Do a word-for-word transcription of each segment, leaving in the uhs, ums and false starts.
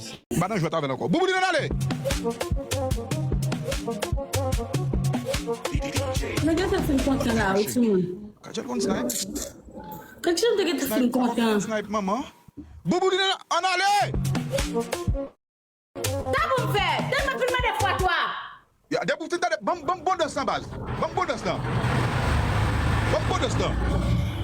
M pa nan jwèt avè l ankò. Bouboulin, ann ale! Nèg yo fè fin kontan la, wi, timoun. Gadjèl konn snipe. Kèk jan te gentan fin kontan. Snipe, manman. Bouboulin, ann ale! Sa pou m fè? Tèlman fin mande fwa twa. Ya, depi w fin tande, ban m, ban m bon dans lan, baz. Ban m bon dans lan. Ban m bon dans lan.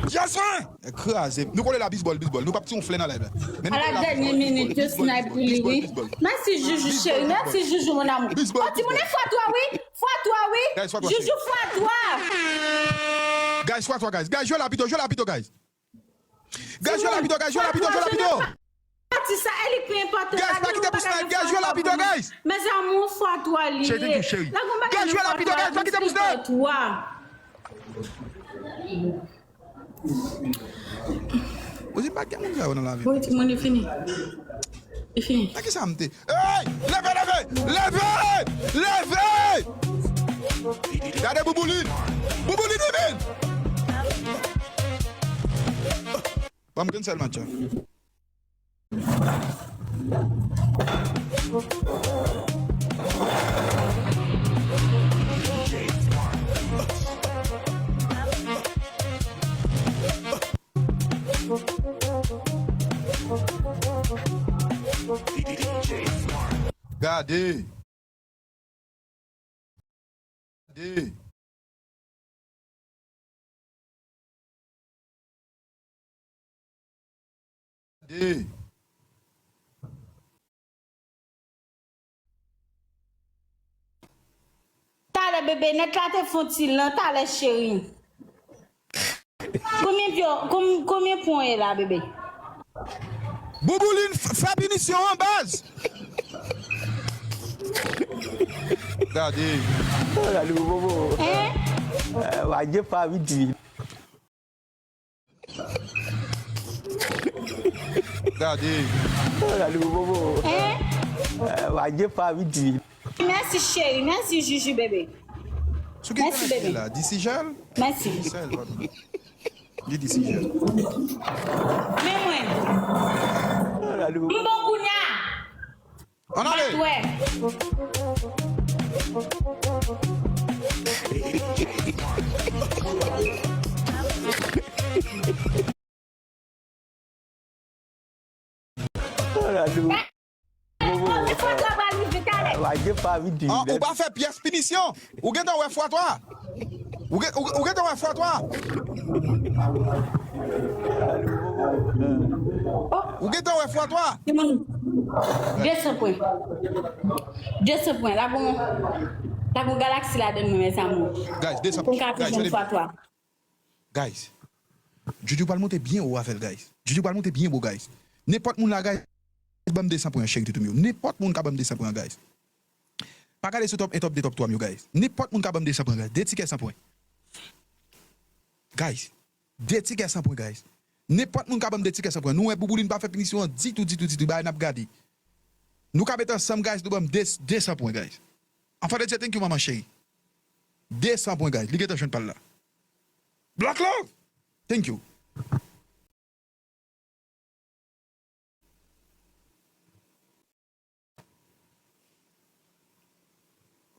Yes, man! Kraze. Nou kole la, bisbòl, bisbòl. Nou p ap tiye yon flè nan live la. Men nou kole la, bisbòl, bisbòl, bisbòl, bisbòl. A la dènye minit, yo snipe pou li, wi. Mèsi, Joujou cheri. Mèsi, Joujou, mon amour. Bisbòl, bisbòl. O, timoun, e fwa twa, wi. Fwa twa, wi. Guys, fwa twa, cheri. Joujou, fwa twa. Guys, fwa twa, guys. Guys, jwe la pito, jwe la pito, guys. Guys, jwe la pito, guys, jwe la pito, jwe la pito. Pati sa, e li k pi enpòtan. Guys, pa kite pou snipe, guys, jwe la pito, guys. Mes amours, fwa twa li ye. Cheri, thank you, cheri. Guys, jwe la pito, guys, pa kite pou snipe. Ou di pa gen moun sa yo nan lavi. Wi, timoun, li fini. Li fini. Nan ki sa m te? Hey! Leve, leve! Leve! Leve! Gade Bouboulin! Bouboulin, li vin! Ban m cancel match la. Gade. Gade. Gade. Talè bebe, nèt la te fon ti lan, talè cheri. Konbyen pyon, konm-, konbyen pwen w ye la, bebe? Bouboulin, f-, fè pinisyon an, baz! Gade. Gade, bobo. Hein? Eh, wa je pa vidi. Gade. Gade, bobo. Hein? Eh, wa je pa vidi. Mèsi, cheri. Mèsi, Juju, bebe. Sou ki kanal li ye la? Disijèl? Mèsi. Disijèl, padon. Li Disijèl. Men mwen. M bon kounya. Ann ale. M pa t wè. Ann ale. Bobo. Konbyen fwa w pral rive talè? Wa je pa vidi. Ah, ou pa fè pyès pinisyon. Ou gentan wè fwa twa. Ou gen, ou, ou gentan wè fwa twa. Ou gentan wè fwa twa. De san pwen. De san pwen. La gon, la gon galaksi ladann mwen, mes amours. Guys, de san pwen. Pou m ka pi jwenn fwa twa. Guys, Juju pral monte byen wo avè l, guys. Juju pral monte byen wo, guys. Nenpòt moun la, guys, ban m de san pwen an, cheri toutou m yo. Nenpòt moun ka ban m de san pwen an, guys. Pa gade sou top un, top deux, top twa m yo, guys. Nenpòt moun ka ban m de san pwen, guys. De tikè san pwen. Guys, de tikè san pwen, guys. Nenpòt moun ka ban m de tikè san pwen. Nou wè Bouboulin pa fè pinisyon an ditou, ditou, ditou. Bagay n ap gade. Nou ka met ansanm, guys, nou ban m de, de san pwen, guys. Enfant de Dieu, thank you, manman cheri. De san pwen, guys. Li gentan jwenn pa l la. Black Love! Thank you.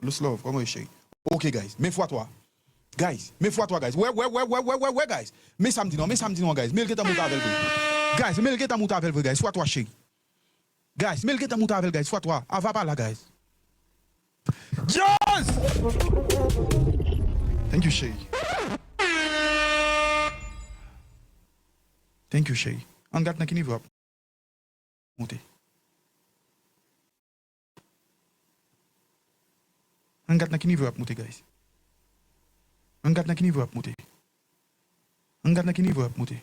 Loose Love, kòman w ye, cheri? Ok, guys. Men fwa twa. Guys, men fwa twa, guys. Wè, wè, wè, guys. Men sa m di nou an, men sa m di nou an, guys. Men l gentan moute avè l vre. Guys, men l gentan moute avè l vre, guys. Fwa twa, cheri. Guys, men l gentan moute avè l, guys. Fwa twa. Ava pa la, guys. Jazz! Thank you, cheri. Thank you, cheri. Ann gad nan ki nivo y ap monte. Ann gad nan ki nivo y ap monte, guys. Ann gad nan ki nivo y ap monte. Ann gad nan ki nivo y ap monte.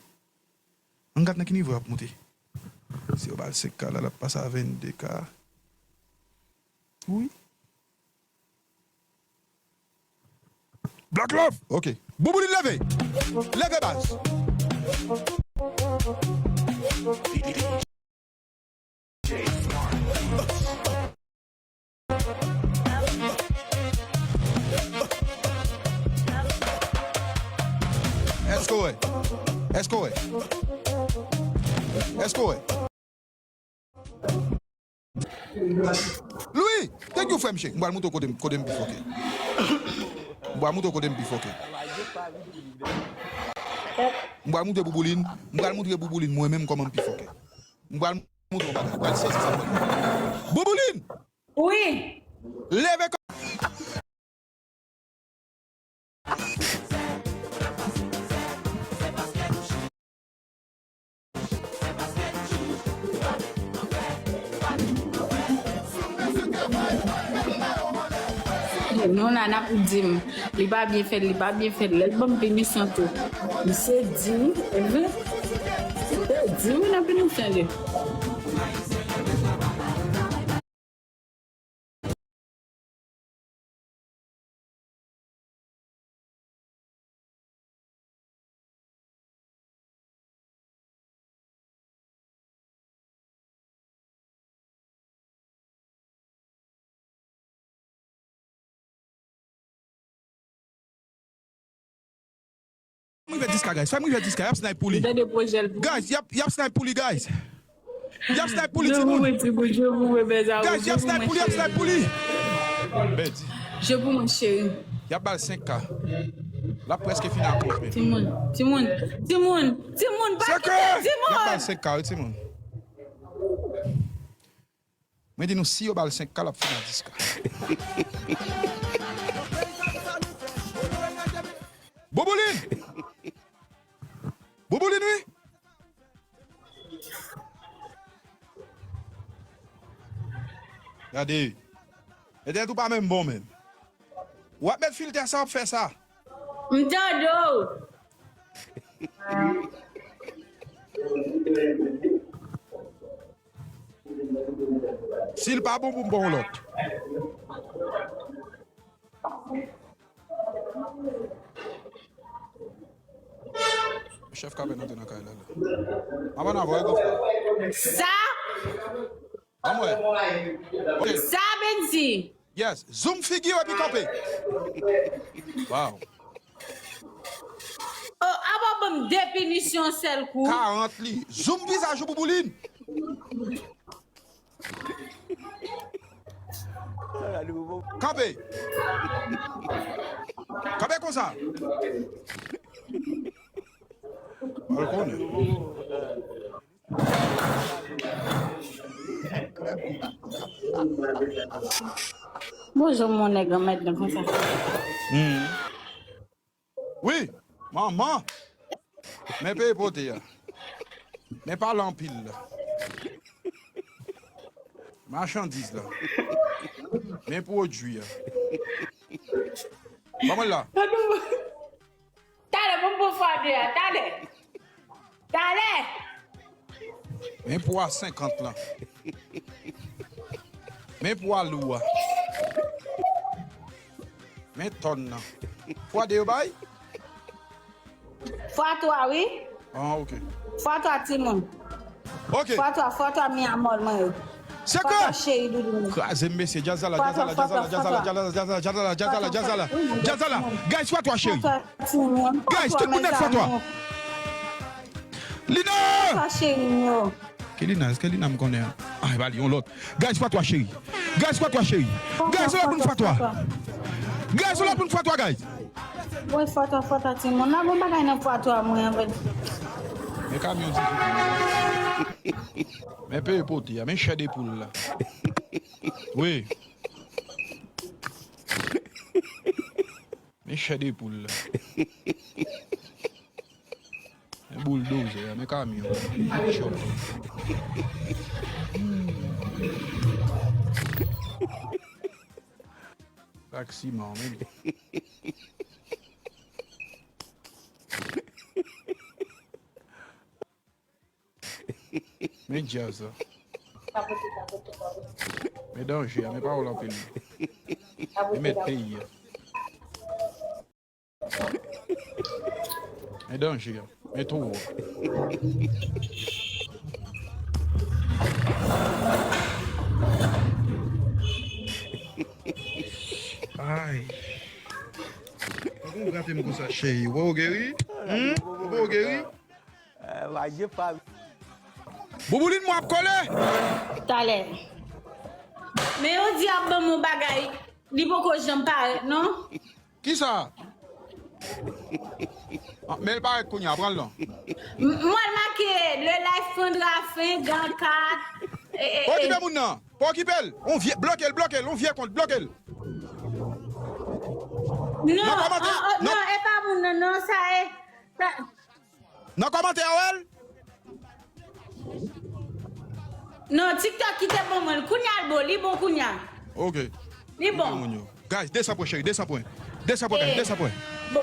Ann gad nan ki nivo y ap monte. Si yo ba l senk K la, l ap pase a vennde K. Wi. Black Love! Ok. Bouboulin leve! Leve, baz! Èske w wè? Èske w wè? Èske w wè? Louis, thank you, frè m, cheri. M pral montre w kote m, kote m pi fòke. M pral montre w kote m pi fòke. M pral montre Bouboulin, m pral montre Bouboulin mwen menm kòman m pi fòke. M pral montre w bagay. M pral sezi sa mwen. Bouboulin! Wi. Leve kò. Non, la, n ap di m, li pa byen fèt, li pa byen fèt. Lè l ban m pinisyon tou, misye di, enben, misye di wi nan pinisyon li. M rive dis K, guys. Fè m rive dis K. Y ap snipe pou li. Guys, y ap, y ap snipe pou li, guys. Y ap snipe pou li, timoun. Guys, y ap snipe pou li, y ap snipe pou li. Bèdi. Je pou mwen, cheri. Y ap ba l senk K. L ap prèske fini ak konf men. Timoun, timoun, timoun, timoun, pa kite l, timoun. Y ap ba l senk K, wi, timoun. Mwen di nou, si yo ba l senk K, l ap fini ak dis K. Bouboulin! Bouboulin, wi! Gade. Entènèt ou pa menm bon, menm. W ap met filtè sa, w ap fè sa. M tande w. Si l pa bon pou m ba w lòt. Chèf K P antre nan kay la, la. M ap ann avè w, wi, gran frè. Sa? Anmwey. Ok. Sa, Benzi? Yes. Zoom figi w epi kanpe. Wow. Oh, apa ban m de pinisyon sèl kou? Karant li. Zoom vizaj ou, Bouboulin. Kanpe. Kanpe konsa. Al konnen. Bonjou, mon nèg, anmèd nan konsa. Hmm. Wi, manman. Men peyi pote a. Men pale anpil la. Machandiz la. Men pwodui a. Ban mwen la. Talè, bon, bon, fwa de a, talè. Talè. Men pwa senkant lan. Men pwa lou a. Men tòn nan. Fwa de yo bay? Fwa twa, wi. Ah, ok. Fwa twa, timoun. Ok. Fwa twa, fwa twa, mi amor mwen yo. Se kwa? Cheri doudou. Kraze m, mesye. Djaz la, djaz la, djaz la, djaz la, djaz la, djaz la, djaz la, djaz la, djaz la, djaz la, djaz la. Guys, fwa twa, cheri. Guys, tout moun nèt fwa twa. Lina! Fwa twa, cheri, yo. Ki Lina? Èske Lina m konnen an? Ah, e pa li, yon lòt. Guys, fwa twa, cheri. Guys, fwa twa, cheri. Guys, yon lòt moun fwa twa. Guys, yon lòt moun fwa twa, guys. Mwen fwa twa, fwa twa, timoun. La, gon bagay nan fwa twa, mwen, anvè. Men kamyon di. Men peye pote a, men chè de poul la. Wi. Men chè de poul la. Men bouldozè a, men kamyon. Men chòf. Taksiman, men. Men djaz la. Men danje a, men pawòl anpil. Men mèt peyi a. Men danje a, men towo a. Ay. Ou gate m konsa, cheri. Ou pa geri? Hmm? Ou pa geri? Bouboulin mwen ap kole. Talè. Men yo di ap ban m yon bagay, li poko janm parèt non. Kisa? Ah, men l parèt kounye a, pran l non. M- Mwen make le live prendra fin dans quatre. Pa okipe moun nan. Pa okipe l. On vye, bloke l, bloke l, on vye kont, bloke l. Non, Nan kòmantè, oh, oh, nan- non, e pa moun nan, non, sa e. Sa, Nan kòmantè a wè l. Non, TikTok ki te bon mwen. Kounye a l bon, li bon kounye a. Ok. Li bon. Moun yo. Guys, desan pwen cheri, desan pwen. Desan pwen, guys, desan pwen. Bon,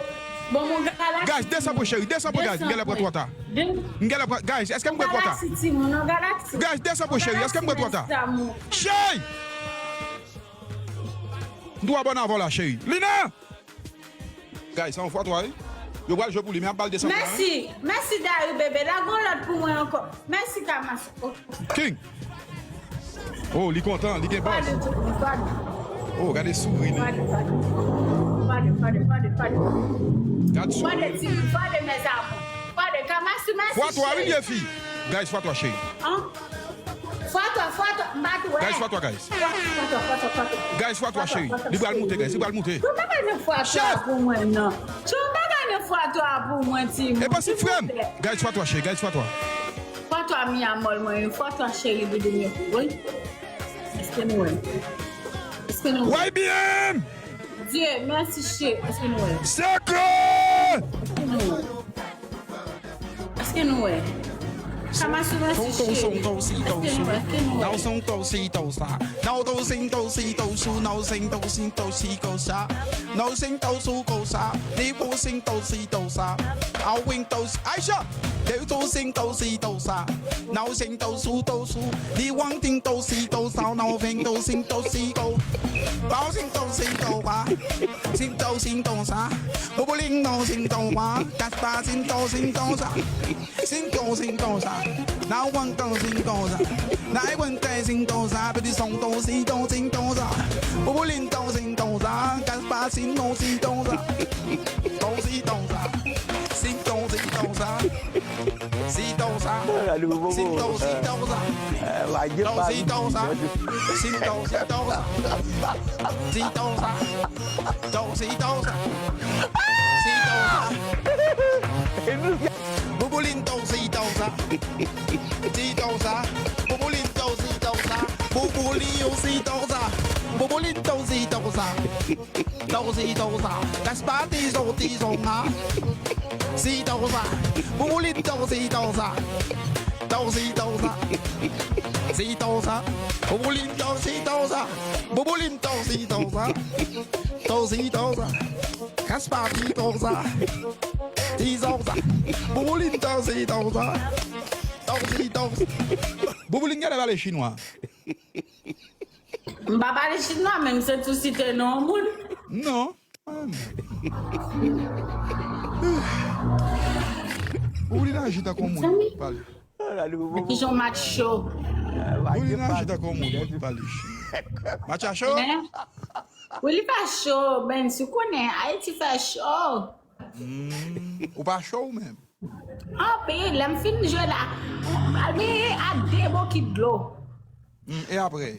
bon, mon galaksi. Guys, desan pwen cheri, desan pwen, guys. M genlè pran twò ta. M genlè pran, guys, èske m pran twò ta? Galaksi, timoun, non, galaksi. Guys, desan pwen cheri, èske m pran twò ta? Galaksi, mes amours. Cheri! M twò abòne avè w la, cheri. Lina! Guys, se yon fwa twa, wi. Yo pral jwe pou li, men ap ba l desan pwen. Mèsi, mèsi Dari bebe. La gon lòt pou mwen ankò. Mèsi Kamas. Oh, King! Oh, li kontan, li gen bòs. Pardon, pardon. Oh, gade souri li. Pardon, pardon. Pardon, pardon, pardon, pardon. Gad souri. Pardon, ti, pardon, mes amours. Pardon, Kamas, mèsi. Fwa twa, wi, vye fi. Guys, fwa twa, cheri. Hein? Fwa twa, fwa twa, m pa t wè. Guys, fwa twa, guys. Fwa twa, fwa twa, fwa twa. Guys, fwa twa, cheri. Li pral moute, guys. Li pral moute. Tou pa ka nan fwa twa pou mwen, non. Tou pa ka nan fwa twa pou mwen, ti. E pa si frè m. Guys, fwa twa, cheri. Guys, fwa twa. Fwa twa, mi amor, mwen. Fwa twa, cheri, doudou, mwen. Wi. Èske nou wè? Èske nou wè? Y B M! Dye, mèsi, cheri. Èske nou wè? Sekrè! Èske nou wè? Èske nou wè? Kamasu, mèsi, cheri. Èske nou wè? Èske nou wè? Now sing to see to sa. Now to sing to see to su. Now sing to sing to see ko sa. Now sing to su ko sa. Ni pu sing to see to sa. I'll wing to Aisha. They to sing to see to sa. Now sing to su to su. Ni wang ting to see to sa. Now ving to sing to see ko. Now sing to see to wa. Sing to sing to sa. Bubuling no sing to wa. That's ba sing to sing to sa. Sing to sing to sa. Now wang to sing to sa. Now I wang to sing to sa. But this song to see to sing to sa. Bubuling to sing to sa. That's ba sing to sing to sa. To see to sa. Sing to sing to sa. Sintawsa. Sintawsa. Sintawsa. Sintawsa. Sintawsa. Sintawsa. Sintawsa. Bubulin to sintawsa. Sintawsa. Bubulin to sintawsa. Bubulin yo sintawsa. Bubulin to sintawsa. Tawsi tawsa, that's party, so ti so nga. Si tawsa, bubulin tawsi tawsa. Tawsi tawsa, si tawsa, bubulin tawsi tawsa. Bubulin tawsi tawsa. Tawsi tawsa, that's party tawsa. Ti tawsa, bubulin tawsi tawsa. Tawsi tawsa. Bubulin genlè pale chinwa. M pa pale chinwa, men m se tou site non moun. Non. Ou li nan aji tankou moun pale. Ki jan match cho. Ou li nan aji tankou moun pale. Match a cho? Wi, li pa cho, Bensi, ou konnen Ayiti fè cho. Ou pa cho ou menm? Anpil, lè m fin jwe la, m al benyen ak de bokit dlo. E apre?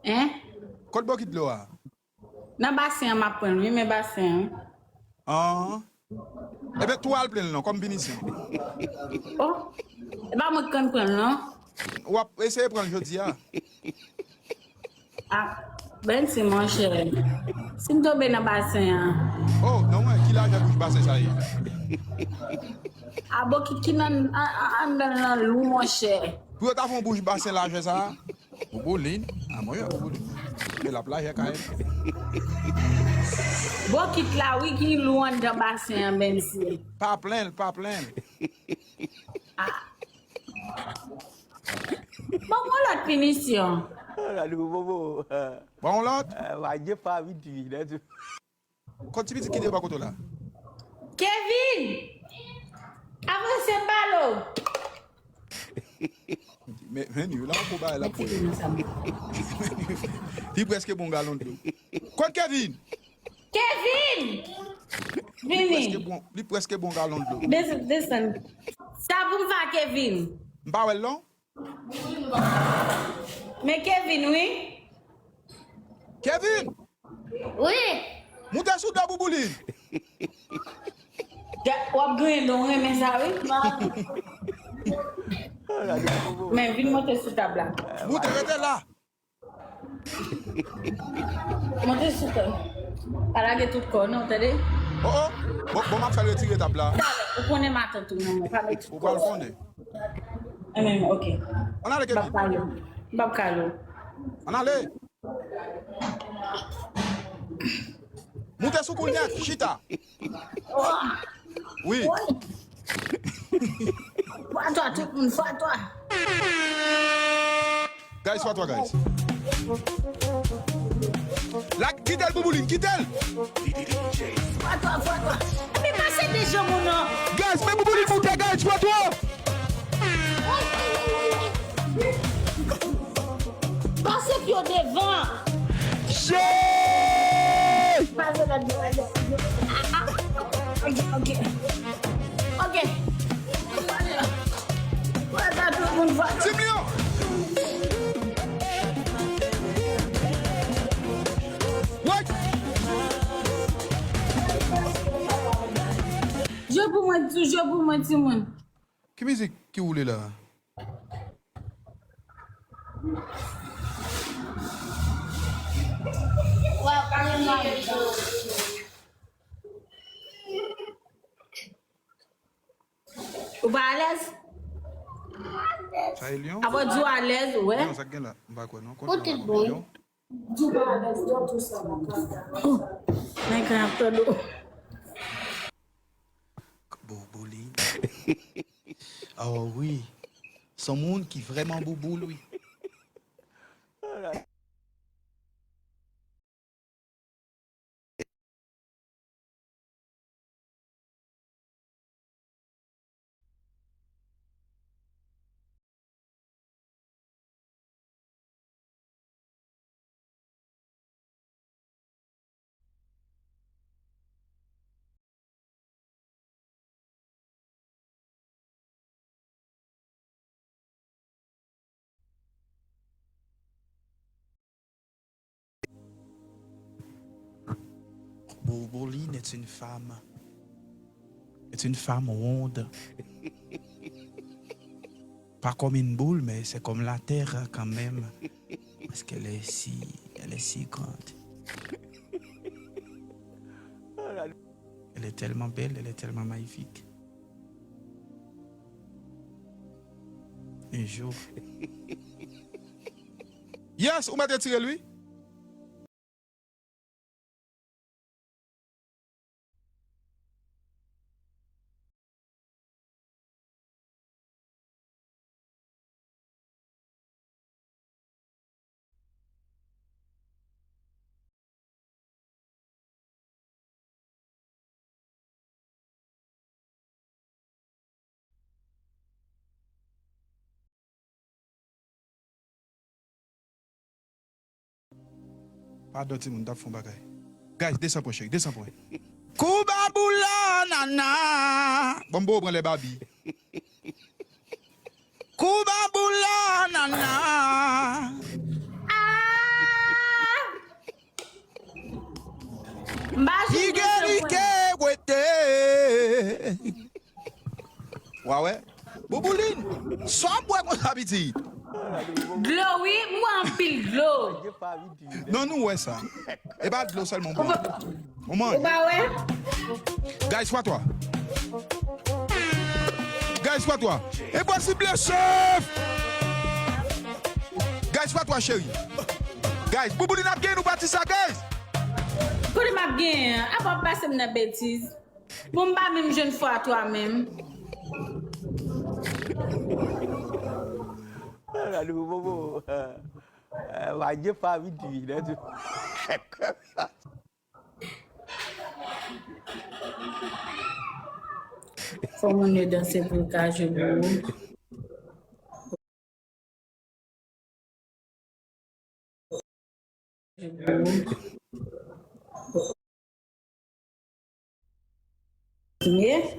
Hein? Kot bokit dlo a? Nan basen an m ap pran l wi, men basen an. An. Ebyen tou al plen l non, kòm pinisyon. Oh, e pa mwen k konn pran l non. W ap eseye pran l jodi a. Ah, Bensi monchè, si m tonbe nan basen an. Oh, non, mwen, ki lajè bouch basen sa ye? A bokit ki nan anndan nan lou monchè. Pou yo ta fè yon bouch basen lajè sa a? Bouboulin. A mwen, bouboulin. E l ap lajè kay. Bokit la wi ki lou anndan basen an, Bensi. Pa plen l, pa plen l. Ah. Bon, yon lòt pinisyon. Bon, yon lòt. Kot ti pitit ki te bò kote w la? Kevin! Avanse balo! Men, men, li la pou bay la pou li. Li prèske bon galon dlo. Kot Kevin? Kevin! Vini. Li prèske bon galon dlo. Desann, desann. Sa pou m fè Kevin. M pa wè l non. Men Kevin, wi. Kevin! Wi. Moute sou do Bouboulin! W ap griyen don, renmen sa, wi. Men vin monte sou tab la. Moute, rete la! Monte sou kò. Pa lage tout kò, non, tande? Oh, oh! Bon, bon, m ap fè l retire tab la. Ou konnen matant ou, non, pa met tout kò. Ou pral konnen. Amen, ok. Ann ale, Kevin. M p ap kale w. M p ap kale w. Ann ale. Moute sou kou l nèt, chita. Wi. Fwa twa, tout moun, fwa twa. Guys, fwa twa, guys. La, kite l, Bouboulin, kite l. Fwa twa, fwa twa. Epi pase de jan moun nan. Guys, men Bouboulin moute, guys, fwa twa. Pase pye w devan. Jay! Pase lòt bò. Ok, ok. Ok. Wè, ba tout moun vwa. Team Lion! What? Jwe pou mwen, jwe pou mwen, timoun. Ki mizik ki woule la? Ou pa alèz? Sa e Lion? Apa di w alèz, ou wè? Lion, sa k gen la? M pa kwè non. Kote l bon? Di w pa alèz, di w tou sa. Men gran ap tande w. Bouboulin. Oh wi. Se yon moun ki vrèman bouboul, wi. Bouboulin est une femme, est une femme ronde. Pas comme une boule, mais c'est comme la terre quand même. Parce qu'elle est si, elle est si grande. Elle est tellement belle, elle est tellement magnifique. Un jour. Yes, ou mèt retire l, wi. Padon timoun, m t ap fè yon bagay. Guys, desann pwen cheri, desann pwen. Kou ba boul la nana. Bon, m ba w pran lè babi. Kou ba boul la nana. M pa jwenn desann pwen. Igerike wete. Wa wè? Bouboulin, sa w bwè konsa pitit? Dlo wi, m bwè anpil dlo. Non, nou wè sa. E pa dlo sèlman w bwè. Ou manje. Ou pa wè? Guys, fwa twa. Guys, fwa twa. Enposible chef! Guys, fwa twa, cheri. Guys, Bouboulin ap gen nou pati sa, guys! Kote m ap genyen an? Apa w ap pase m nan betiz? Bon, m pa menm jwenn fwa twa menm. Ala nou bobo. Wadye pa vin di nan tou. Fò moun yo danse pou l ka jwe pou ou. Ye.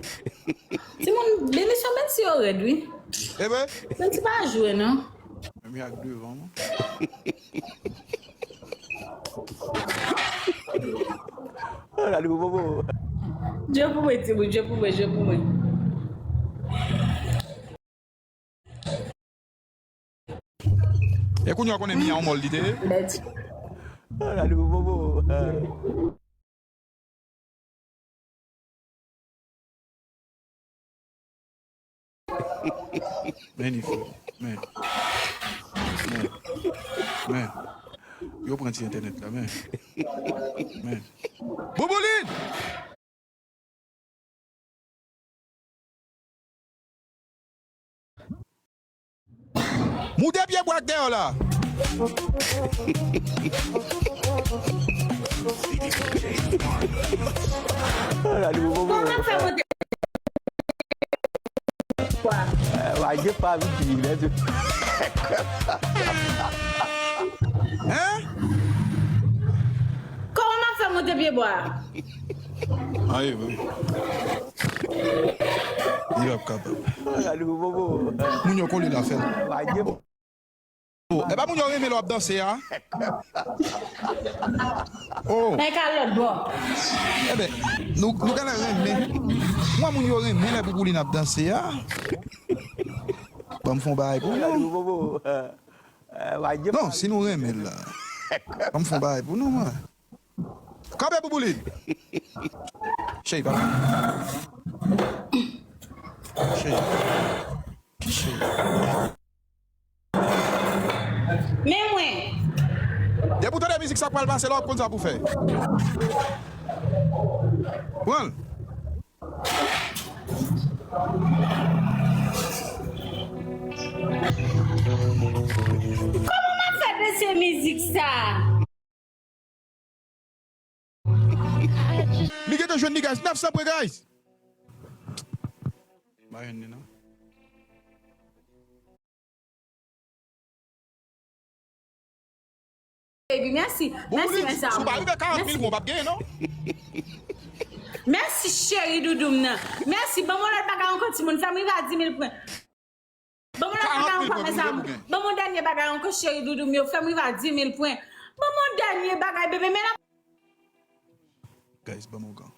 Timoun, demisyon Bensi yo rèd, wi. Bensi pa jwe, non. Menm y ak devan, non. Gade pou bobo. Jwe pou mwen, timoun, jwe pou mwen, jwe pou mwen. E kounye a konnen Mia yon mòl li te ye. Gade pou bobo. Men li fò. Men. Men. Men. Yo pran ti entènèt la, men. Men. Bouboulin! Moute pye bwa k dèyè w la. Kòman m ap fè moute pye bwa? Hein? Kòman m ap fè moute pye bwa? Aye, wi. Li p ap kapab. Moun yo kole la fè l. Oh, e pa moun yo renmen lè w ap danse a? Oh. Men kalòt bò. Enben, nou, nou genlè renmen. Mwen, moun yo renmen lè Bouboulin ap danse a. Ban m fè yon bagay pou nou. Non, si nou renmen l la. Ban m fè yon bagay pou nou, mwen. Kanpe Bouboulin. Cheri, pa. Cheri. Cheri. Men mwen. Depi w tande mizik sa pral pase la, w ap konn sa pou fè. Pran l. Kòman m ap fè danse mizik sa? Li gentan jwenn li, guys. Nèf san pwen, guys. M pa jwenn li, non. Baby, mèsi. Mèsi, mèsi, amour. Si w pa rive karant mil pwen, w p ap genyen, non. Mèsi, cheri doudou m nan. Mèsi, ban m yon lòt bagay ankò, timoun. Fè m rive a di mil pwen. Ban m yon lòt bagay ankò, mèsi, amour. Ban m yon dènye bagay ankò, cheri doudou m yo. Fè m rive a di mil pwen. Ban m yon dènye bagay, bebe. Men la. Guys, ban m ougan.